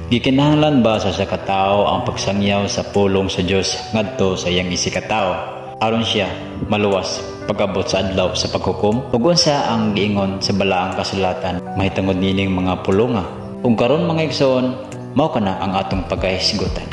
Gikinahanglan ba sa usa ka tawo ang pagsangyaw sa pulong sa Dios ngadto sa iyang isigkatawo aron siya maluwas pag-abot sa adlaw sa paghukom? Ug unsa ang giingon sa balaang kasulatan mahitungod niining mga pulonga? Ug karon, mga igsoon, mao kana ang atong pagkahisgutan.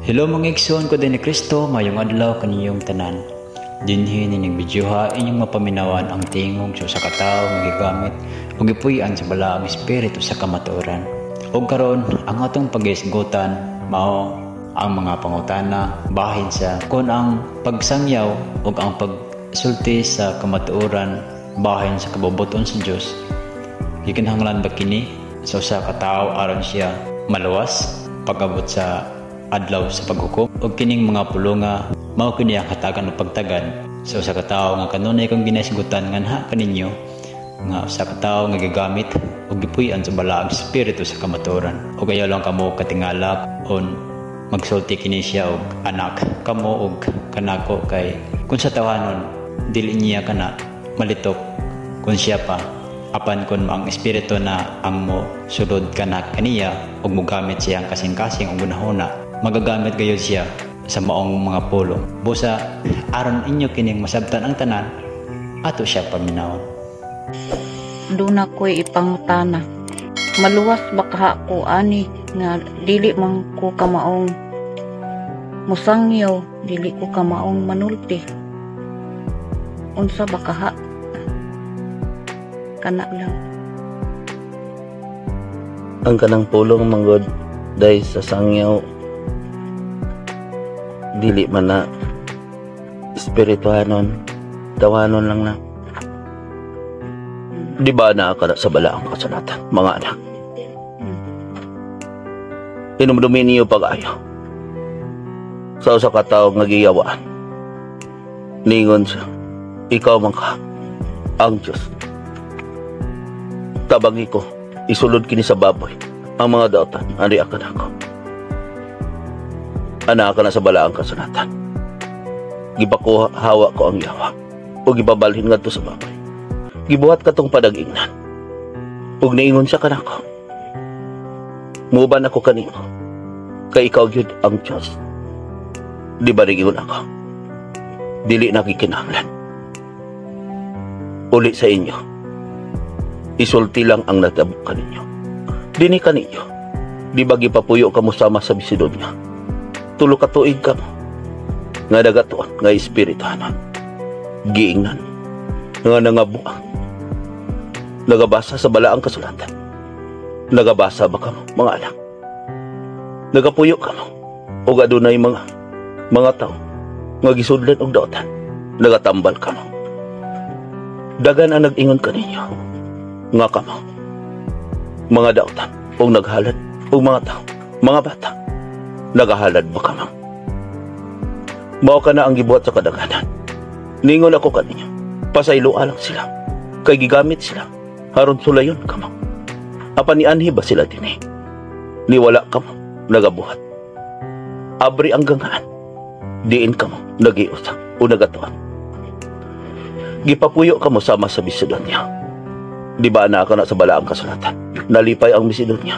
Hello, mga igsoon ko din ni Kristo, mayong adlaw kaniyong tanan. Dinhi nining videoha, inyong mapaminawan ang tingog sa usa ka tawo nga gigamit ug gipuy-an sa balaang espiritu sa kamatuoran. Ug karon ang atong paghisgutan mao ang mga pangutana bahin sa kon ang pagsangyaw ug ang pagsulti sa kamatuoran bahin sa kabubuton sa Dios. Gikinahanglan ba kini sa usa ka tawo aron siya maluwas pag-abot sa adlaw sa paghukom? Og kining mga pulonga mao kini ang hatagan o pagtagad sa usa ka tawo nga kanunay kong ginahisgutan nganha kaninyo nga usa ka tawo nga gigamit og gipuy-an sa balaang espiritu sa kamatuoran. Og ayaw lang kamo katingala on magsulti kini siya og anak kamo og kanako, kay kung sa tawhanon dili niya kana malitok kung siya pa, apan kun ang espiritu na ang mo sulod kana kaniya ug mogamit siyang kasing-kasing ug hunahuna, magagamit gayud siya sa maong mga pulong. Busa aron inyo kining masabtan ang tanan, ato siya paminawon. Duna ko'y ipangutana. Maluwas ba kaha ko ani nga dili man ko kamaong musangyaw, dili ko kamaong manulti? Unsa ba kaha? Kana lang. Ang kanang pulong manggod dahil sa sangyaw, dili man na espirituhanon, tawanon lang na. Di ba naa ka na sa balaang kasulatan, mga anak? Hinumdumi niyo pag-ayo sa usa ka tawo nga giyawaan. Ningon siya, "Ikaw man ka ang Diyos. Tabangi ko, isulod kini sa baboy ang mga daotan, ari ka nako." Anaa ka na sa balaang kasulatan. Gipakuha hawa ko ang yawa o gibabalhin ngadto sa baboy. Gibuhat katong padag-ingnan. Ug niingon siya kanako, "Muban ako kanimo, kay ikaw gyud ang Diyos." Di ba niingon ako, dili na gikinahanglan. Uli sa inyo, isulti lang ang natabo kaninyo. Dini kaninyo, di ba gipapuyo kamo sama sa Macedonia? 3 ka tuig kamo nga nagatuon nga espirituhanon, giingnan nga nangabuang, nagabasa sa balaang kasulatan. Nagabasa ba kamo, mga anak? Nagapuyo kamo og adunay mga tao nga gisudlan og daotan? Nagatambal kamo. Dagan ang nag-ingon kaninyo nga kamo mga daotan og naghalad og mga tao, mga bata. Nagahalad ba kamo? Mao ka na ang gibuhat sa kadaghanan. Ningon ako kaninyo, pasayloa lang sila, kay gigamit sila, haron sulayon kamo. Apan nianhi ba sila dinhi? Niwala kamo nagabuhat. Abri ang ganghaan, diin kamo nagiusa o nagatuan. Gipapuyo kamo sama sa Macedonia. Di ba naa ka na sa balaang kasulatan? Nalipay ang Macedonia.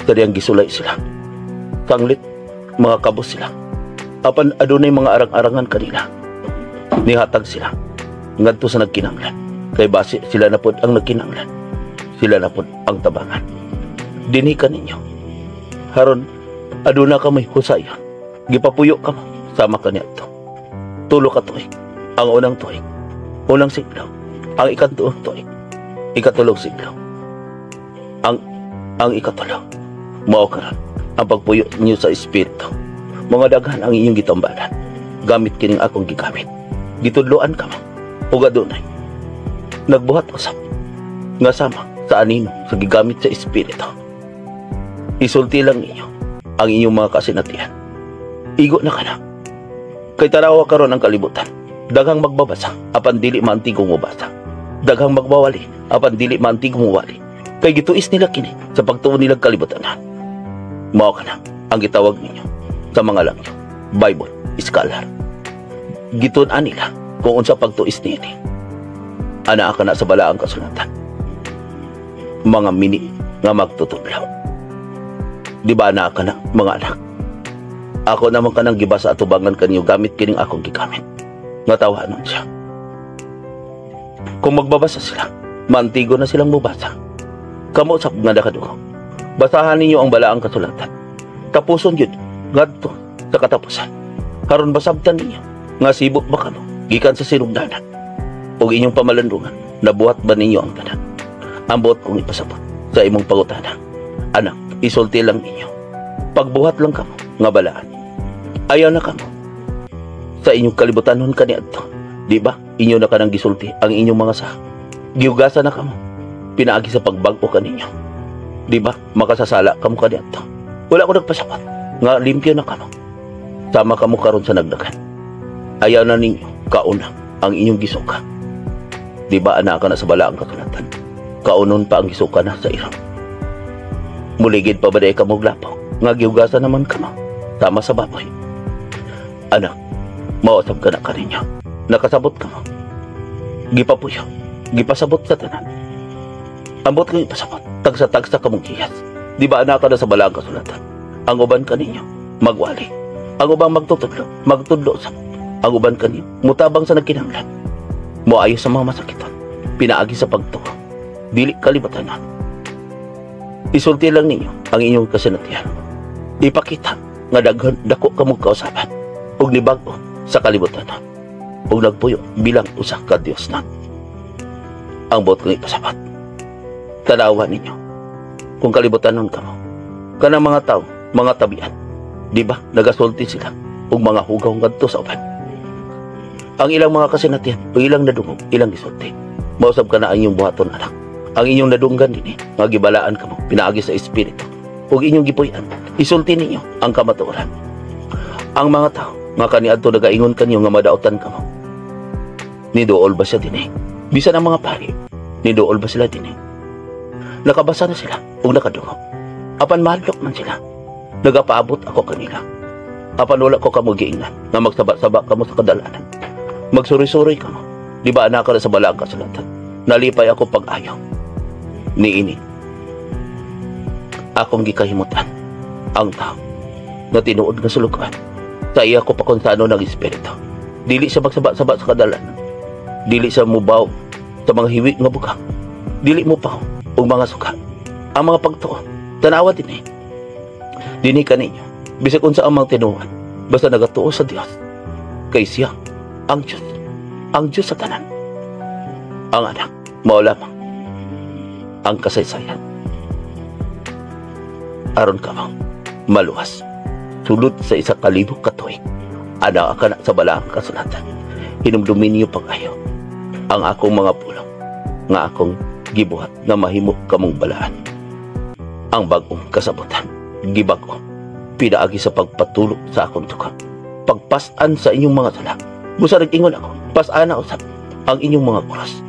Kadiyang gisulay sila. Sanglit, mga kabos sila. Apan adunay mga arang-arangan kanila. Nihatag sila ngadto sa nagkinahanglan. Kay base sila na pod ang nagkinahanglan. Sila na pod ang tabangan. Dinhi kaninyo, haron aduna kamoy husayon. Gipapuyo kamo sama kaniadto 3 ka tuig. Ang unang tuig, unang siglo. Ang ikatulong tuig, ikatulong siglo. Ang ikatulo, mao karon ang pagpuyo niyo sa espiritu. Mga daghan ang inyong gitambalan. Gamit kining akong gigamit. Gitudloan kamo ug adunay nagbuhat usab nga sama sa anino sa gigamit sa espiritu. Isulti lang ninyo ang inyong mga kasinatian. Igo na kana. Kay tanawa karon ang kalibutan. Daghang magbabasa apan dili maantigong mobasa. Daghang magbawali apan dili maantigong mowali. Kay gituis nila kini sa pagtuo nilang kalibutan. Mao kana ang gitawag ninyo. Sa mga langyo, Bible scholar. Gitun-an nila kung unsa pagtuis niini. Anaa kana sa balaang kasulatan. Mga mini nga magtutudlo. Di ba naa kana, mga anak? Ako naman kanang gibasa atubangan kaninyo gamit kining akong gigamit. Nga tawanon siya. Kung magbabasa sila, mantigo na silang mubasa. Kamo sa nga nakadungog, basahan ninyo ang balaang kasulatan. Tapuson yun, ngadto sa katapusan. Karon basabtan ninyo, nga sibok ba kamo, gikan sa sinugdanan. O inyong pamalandungan, nabuhat ba ninyo ang tanan? Ang buot kong ipasabot sa imong pangutana. Anak, isulti lang ninyo. Pagbuhat lang kamo, nga balaan. Ayaw na kamo sa inyong kalibutanon kaniadto. Di ba? Inyo na kanang gisulti ang inyong mga sa. Gihugasan na kamo. Pinaagi sa pagbag-o kaninyo. Di ba? Makasasala kamo kaniadto. Wala ko nagpasabot nga limpyo na kamo. Sama kamo karon sa nagdagan. Ayaw na ninyo kauna ang inyong gisuka. Di ba anaa kana sa balaang kasulatan? Kaunon pa ang gisuka na sa irong. Muligid pa ba diay kamo lapaw? Nga gihugasan naman kamo. Tama sa baboy. Anak, mausab ka na kaninyo. Nakasabot ka mo. Gipapuyo. Gipasabot sa tanan. Ambot kang ipasabot. Tagsa-tagsa kamong gihas. Di ba anaa kana sa balaang kasulatan? Ang uban kaninyo, magwali. Ang ubang magtutudlo, magtudlo sa. Ang uban kaninyo, mutabang sa nagkinahanglan. Moayo sa mga masakiton. Pinaagi sa pagtuo. Dili kalibutanon. Isulti lang ninyo ang inyong kasinatian. Ipakita nga daghan dako kamong kausaban ug nibag-o sa kalibutan ug nagpuyo bilang usa ka Dios na. Ang buot kong ipasabot. Tanawa ninyo kung kalibutanon kamo. Kanang mga tao, mga tabian, di ba? Nagasulti sila ug mga hugaw ngadto sa uban. Ang ilang mga kasinatian o ilang nadungog, ilang gisulti. Mausab kana ang inyong buhaton, anak. Ang inyong nadunggan dinhi, nga gibalaan kamo, pinaagi sa Espiritu. Ug inyong gipuy-an, isulti ninyo ang kamatuoran. Ang mga tao nga kaniadto nagaingon kanyo nga madautan kamo. Niduol ba siya dinhi? Bisan ang mga pari, niduol ba sila dinhi? Nakabasa na sila ug nakadungog. Apan mahadlok man sila. Nagapaabot ako kanila. Apan wala ko kamo giingnan nga magsaba-saba kamo sa kadalanan. Magsuri-suri kamo. Di ba anaa kana sa balaang kasulatan? Nalipay ako pag-ayo. Niini. Akong gikahimutan ang tao na tinuod nga sulugoon. Sa iya ko pakunsano ng Espiritu. Dili siya magsaba-saba sa kadalanan. Dili siya mubaw sa mga hiwi nga bukang. Dili mo pa og mga suka. Ang mga pagtuo, tanawa din eh. Dinhi kaninyo. Bisag unsa ang mga tinuod, basta nagatuo sa Dios. Kay siya ang Diyos. Ang Diyos sa tanan. Ang anak, mao lamang ang kasaysayan. Aron ka mo, maluwas. Sulod sa 1000 ka tuig. Anaa kana sa balaang kasulatan. Hinumdumi niyo pag-ayo ang akong mga pulong nga akong gibuhat nga mahimo kamong balaan. Ang bag-ong kasabutan, gibag-o, pinaagi sa pagpatulo sa akong dugo. Pagpas-an sa inyong mga sala. Busa nag-ingon ako, pas-an na usab ang inyong mga krus.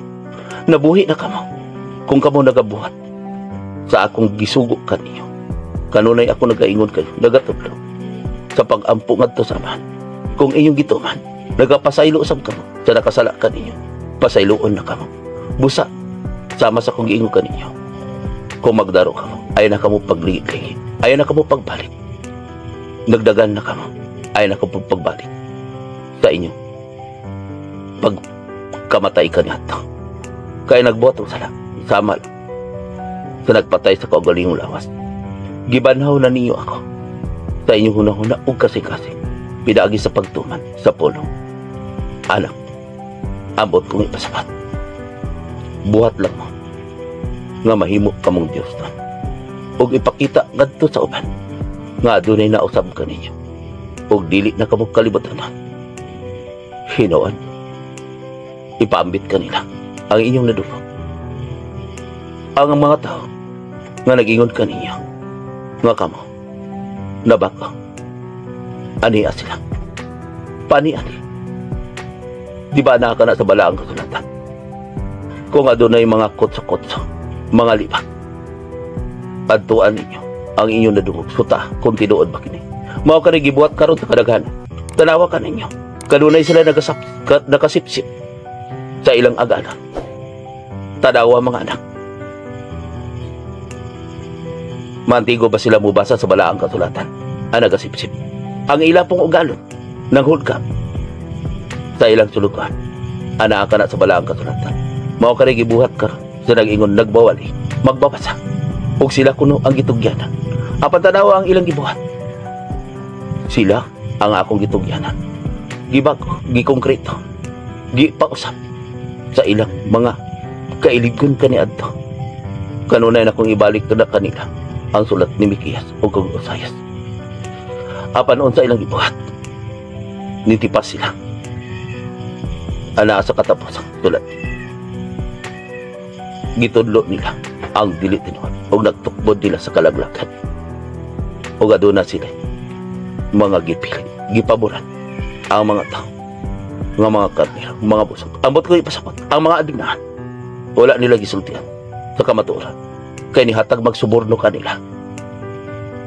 Nabuhi na kamo kung kamo nagabuhat sa akong gisugo kaninyo. Kanunay ako nagaingon kayo, nagatudlo sa pag-ampo ngadto sa Amahan. Kung inyong gituman, nagapasaylo usab kamo sa nakasala kaninyo. Pasayloon na kamo. Busa, sama sa kong giingon kaninyo. Kung magdaro kamo, ayaw na kamo paglingi. Ayaw na kamo pagbalik. Nagdagan na kamo, ayaw na kamo pagbalik sa inyo. Pagkamatay kaniadto. Kaya nagbuhat og sala, sama lang sa nagpatay sa kaugalingong lawas. Gibanhaw na ninyo ako sa inyong hunahuna ug kasing-kasing pinaagi sa pagtuman sa pulong. Anak, ambot kong ipasabot. Buhat lang mo nga mahimo kamong Dios tan. Ug ipakita ngadto sa uban nga adunay nausab kaninyo ug dili na kamo kalibutan. Hinoon, ipaambit kanila ang inyong nadungog. Ang mga tao nga nag-ingon kaninyo nga kamo nabag-o. Ania sila. Pani-ani. Di ba anaa kana sa balaang kasulatan? Kung adunay mga kutso-kutso, mga libak, adtuan ninyo ang inyong nadungog. Suta kung tinuod ba kini. Mao kani gibuhat karon sa kadaghanan. Tanawa ka ninyo. Kanunay sila nakasipsip sa ilang agalan. Tanawa mga anak. Mantigo ba sila mubasa sa balaang kasulatan? Ang nagasipsip. Ang ila pong ugalon ng hulga sa ilang sulugan. Anaa ka na sa balaang kasulatan. Mao kani gibuhat karon sa nag-ingon nagbawali, magbabasa. Ug sila kuno ang gitugyanan. Apan tanawa ang ilang gibuhat. Sila ang akong gitugyanan. Gibago, gikongkreto, gipausap sa ilang mga kailigon kaniadto. Kanunay na kong ibalik na kanila ang sulat ni Mikiyas o kong Osayas. Apan unsa ilang gibuhat, nitipas sila. Ana sa katapos ang sulat. Gitudlo nila ang dili tinuod og nagtukbod nila sa kalaglagan. Og aduna sila mga gipili, gipaboran ang mga tao, nga mga karnero, mga busog. Ambot ko ipasabot ang mga adinahan. Wala nila gisultian sa kamatuoran. Kay nihatag magsuborno kanila.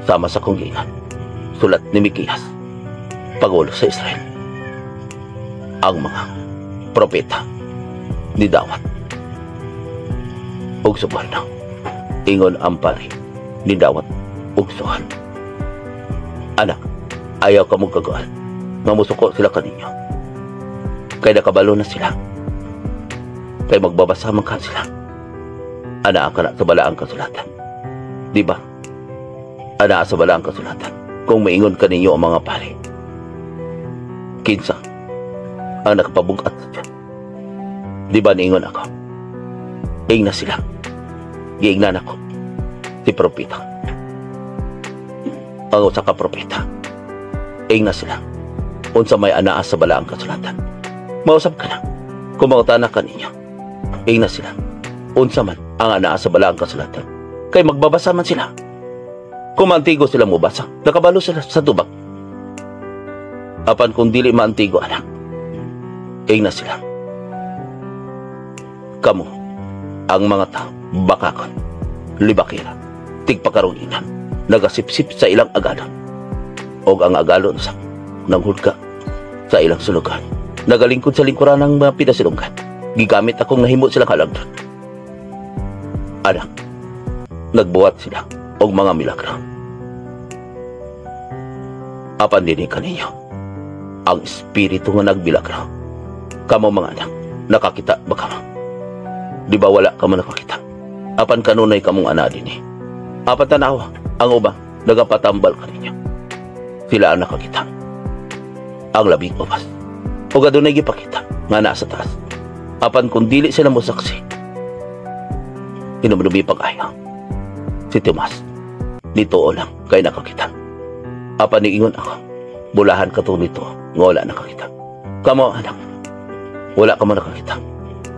Sama sa kong giingan, sulat ni Mikiyas, pangulo sa Israel. Ang mga propeta ni dawat og suborno. Ingon ang pari ni dawat og suhol. Anak, ayaw ka mong kagaal nga musuko sila kaninyo. Kay nakabalo na sila. Kay magbabasa man ka sila. Anaa ka na sa balaang kasulatan. Di ba? Anaa sa balaang kasulatan. Kung maingon kaninyo ang mga pari, kinsa ang nakapabugat sa Diyos? Di ba niingon ako? Ingna sila. Giingnan ako. Si propeta. Ang usa ka propeta. Ingna sila. Unsa may anaa sa balaang kasulatan. Mausap ka na. Kung mangutana ka ninyo. Ingna sila. Unsa man ang anaa sa balaang kasulatan. Kay magbabasa man sila. Kung maantigo sila mubasa, nakabalo sila sa tubag. Apan kung dili maantigo, anak, ingna sila. Kamu, ang mga tao, bakakon, libakira, tigpakarunginan, nagasipsip sa ilang agalon. Og ang agalon sa nanghulga sa ilang sulugan. Nagalingkod sa lingkuran ng mga pinasilunggan. Gigamit akong nahimo silang halagdan. Anak, nagbuhat sila og mga milagro. Apan dinhi kaninyo ang espiritu nga nagmilagro. Kamo mga anak, nakakita ba kamo? Di ba wala kamo nakakita? Apan kanunay kamong ana dinhi. Apan tanawa ang ubang nagapatambal kaninyo. Sila ang nakakita. Ang labing ubas. Ug adunay gipakita nga naa sa taas. Apan kung dili sila mosaksi, hinumdumi pag-ayo. Si Tomas, nituo lang kay nakakita. Apan niingon ako, bulahan ka to nito nga wala nakakita. Kamo anak, wala ka mo nakakita.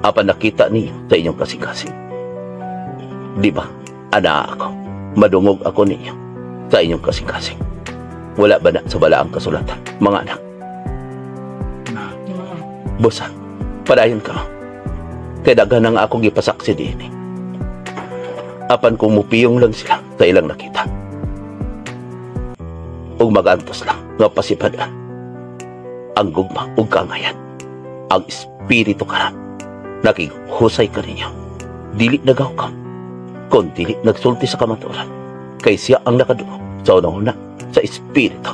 Apan nakita niyo sa inyong kasing-kasing. Di ba, ana ako, madungog ako ninyo sa inyong kasing-kasing. Wala ba na sa balaang kasulatan, mga anak? Busa, padayon ka. Kay daghan ang akong gipasaksi diini. Apan kung mupiyong lang sila sa ilang nakita. Ug magantos lang nga pasipadan ang gugma ug kangayan. Ang espiritu karon nakighusay kaninyo. Dili nagahukam, kon dili nagsulti sa kamatuoran. Kay siya ang nakaduo sa unang-una sa espiritu.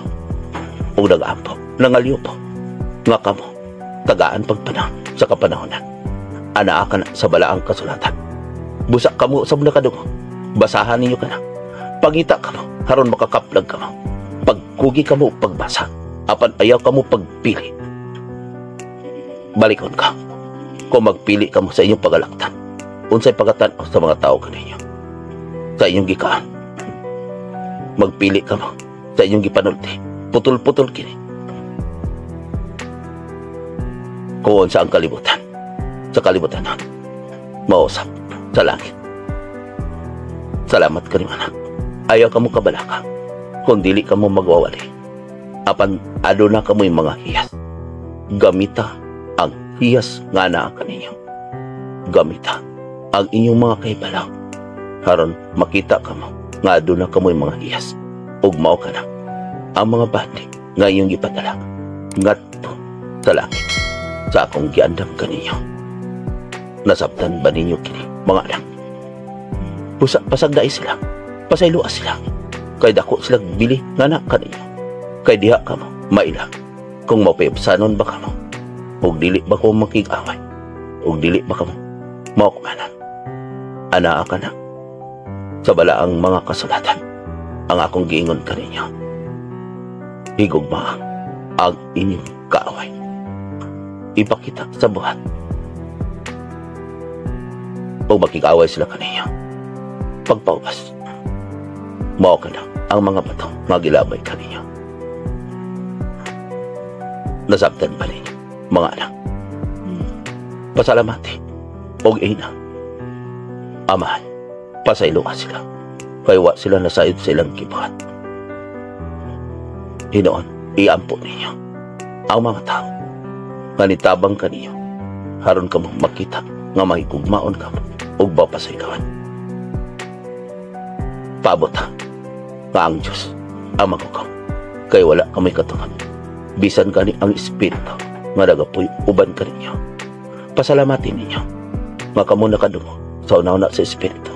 Ug nag-ampo, nangalyopo nga kamo tagaan pagpanahon sa kapanahonan. Anaa ka na sa balaang kasulatan. Busa kamo sa nakadungo. Basahan ninyo ka na. Pangita kamo, haron makakaplag kamo. Pagkugi kamo pagbasa, apan ayaw kamo pagpili. Balikon ka. Kung magpili kamo sa inyong pagalaktan, unsay pagatan-aw sa mga tao kaninyo? Sa inyong gikaan. Magpili kamo sa inyong gipanulti. Putol-putol kini. Kung sa ang kalibutan, sa kalibutan na, mausap sa langit. Salamat ka rin, anak. Ayaw ka mo kabalaka, kung dili ka mo magwawali. Apan aduna ka mo'y mga hiyas. Gamita ang hiyas nga naa kaninyo. Gamita ang inyong mga kahibalaw. Haron makita ka mo nga aduna ka mo'y mga hiyas. Ug mao ka na Ang mga bati nga iyong gipadala ngadto sa langit sa akong giandam kaninyo. Nasabtan ba ninyo kini, mga anak? Busa, pasagdai sila, pasayloa sila, kay dako sila bili nga na kaninyo. Kay diha kamo, maila, kung mapayabsanon ba kamo, ug dili ba ko makig-away, ug dili ba kamo maukmanan. Anaa ka na sa balaang mga kasulatan ang akong giingon kaninyo. Higugma ang inyong kaaway. Ipakita sa buhat. O makig-away sila kaninyo. Pagpaubas, mao ka na ang mga bato nga gilabay kaninyo. Nasabtan ba ninyo, mga anak? Pasalamati og ina. Amahan, pasayloa sila. Kay wa sila nasayod sa ilang gibuhat. Hinoon, iampo ninyo ang mga tao nga nitabang kaninyo aron kamo makita nga mahigugmaon kamo ug mapasayloan. Paabot ha, nga ang Diyos ang magukom kay wala kamoy katungod bisan gani ang Espiritu nga nagapuyo uban kaninyo. Pasalamatin ninyo nga kamo nakadungog sa una-una sa Espiritu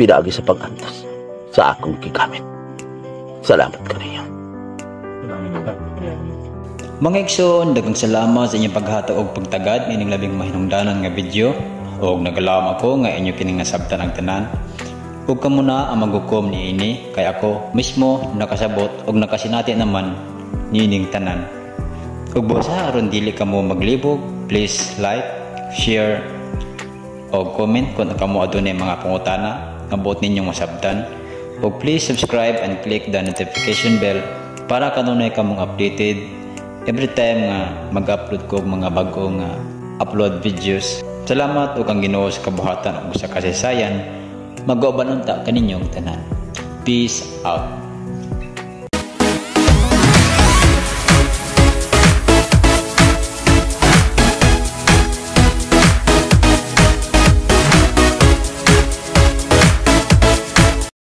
pinaagi sa pag-antos sa akong gigamit. Salamat kaninyo. Mga igsoon, daghang salamat sa inyong paghatag og pagtagad ining labing mahinungdanon nga video og nagalawom ako nga inyo kining nasabtan ang tanan. Ug kamo na ang maghukom niini kay ako mismo nakasabot og nakasinati naman niining tanan. Ug busa aron dili kamo maglibog, please like, share og comment kung kamo adunay mga pangutana nga buot ninyong masabtan. Ug please subscribe and click the notification bell para kanunay kamong updated every time nga mag-upload ko og mga bag-o nga upload videos. Salamat ug ang Ginoo sa kabuhatan ug sa kasaysayan mag-uban unta kaninyong tanan. Peace out.